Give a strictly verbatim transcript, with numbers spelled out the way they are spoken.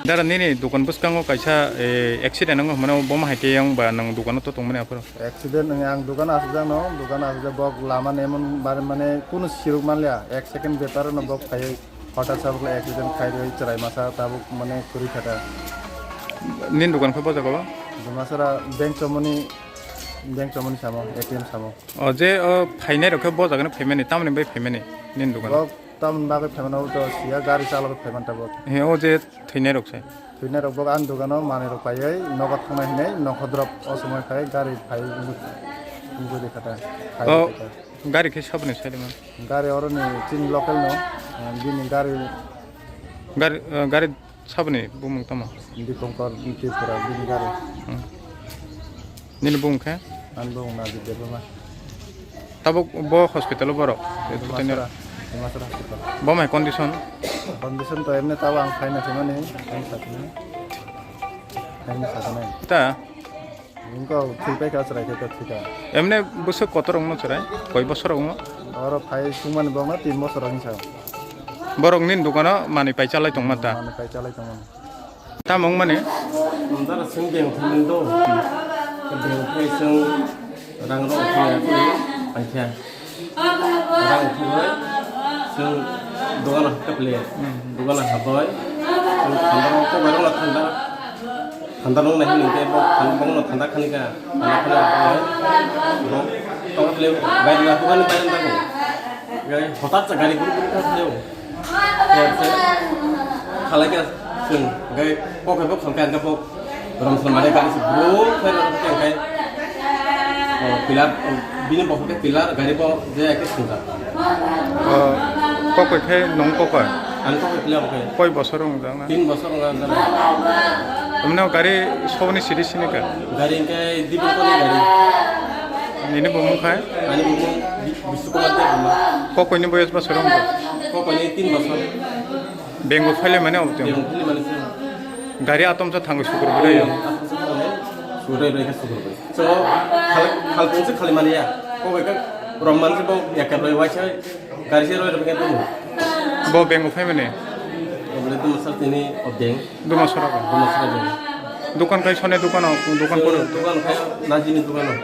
Dara, nini dukan bwskango kaisa, eh, accident wngkha hwnmano, bo ma hai khe yang ba nwng dukano to tongmani aphuru? Accident wngya, ang dukano asukjakno, dukano asukjak, bok lama nemon bare mane kunu siruk manliya, ek second bepar no bok phaiwi hotat sabuk accident khairwi chwrai masa tabuk mane kwrwi khata. Nini dukan khe bo jaga o? Dumasara bank chomoni, bank chomoni samo, A T M samo. O je o phainai rok khe bo jaga no phaimani, tamoni bai phaimani nini dukan? Bok tamoni bagwi phaimani, o to siya gari chalogwi phaiman tabuk. He, o je thwinai rok se? Thwinai rok bo ani dogano manwi rok paiwi nogo thangnai hinwi nokho drop o somoi phai gari phai wngwi, wngwi rikha ta, phai O, rikha ta. Gari khe saboni sailaimani? Gari oroni chini local no, ah, bini gari. Gari, ah, gari saboni bumung tamo? Dipankar Tripura bini gari. Hmm. Nini bumung khe? Ani bumung Najib Debbarma. Tabuk bo hospital o borok? Dimasara, Dimasara hospital. Bo mai condition? Condition to emne tabo ang phaina thwimani, ang sakni. Ang sakni. Ta? Ingko thwi paikha chwrai khe ta thwikha. Emne bwswk kotor wngno chwrai? Koi bosor wngno? Oro phai sungmani bokno tin bosor wngsa. Borok nini dukano manwi pai chalai tongma ta? Manwi pai chalai tongmani. Tamo wngmani? Amtara chwng beng thangmani do. Beng thai chwng rang rok thangya twi paikha. Rang thangwi chwng dogano hakhe phle. Dogano habwi chwng thanda rok kokbai rokno thanda. Thanda rok nai hwnwi khe bo thanda bokno thanda khani kha. Thanda khani habwi bo tongkha phle bai rwna dogani bai rwna thango. Gai hotat sa gari guru guru kha phle. Khalai khe chwng, hwnkhe kok hai bo khalkha, hwnkhe bo rom swnam mane gari se bro khe rw khe hwnkhe, o, pillar, bini bokol khe pillar, gari bo je khe swngjak. O, kok hai khe nwng kok hai? Ani kok hai pillar bo khe. Koi bosor wng jak na? Tin bosor wng jak na. Tamni o gari soboni siri sini kha? Gari hwnkhe Dipin Koli gari. Nini bumung khai? Ani bumung Bi-, Bisnu Kumar Debbarma. Kok hai ni boyos bosor wng jak? Kok hai ni tin bosor. Bengo phaile mane obo tong. Bengo phaile mane se. Gari atom sa thango sukur bai yo. Atom sa thango sukur bai bai sukur bai. So khal khal pung se khali mani ya. Ko bai ka rom man se bo ya ka bai wai sai gari se roi rom ka tu. Bo bengo phai mane. Obo le tu masal tini o beng. Duma sora ko. Duma sora beng. Dukan kai sone dukan o, dukan poro. Dukan kai najini dukan o.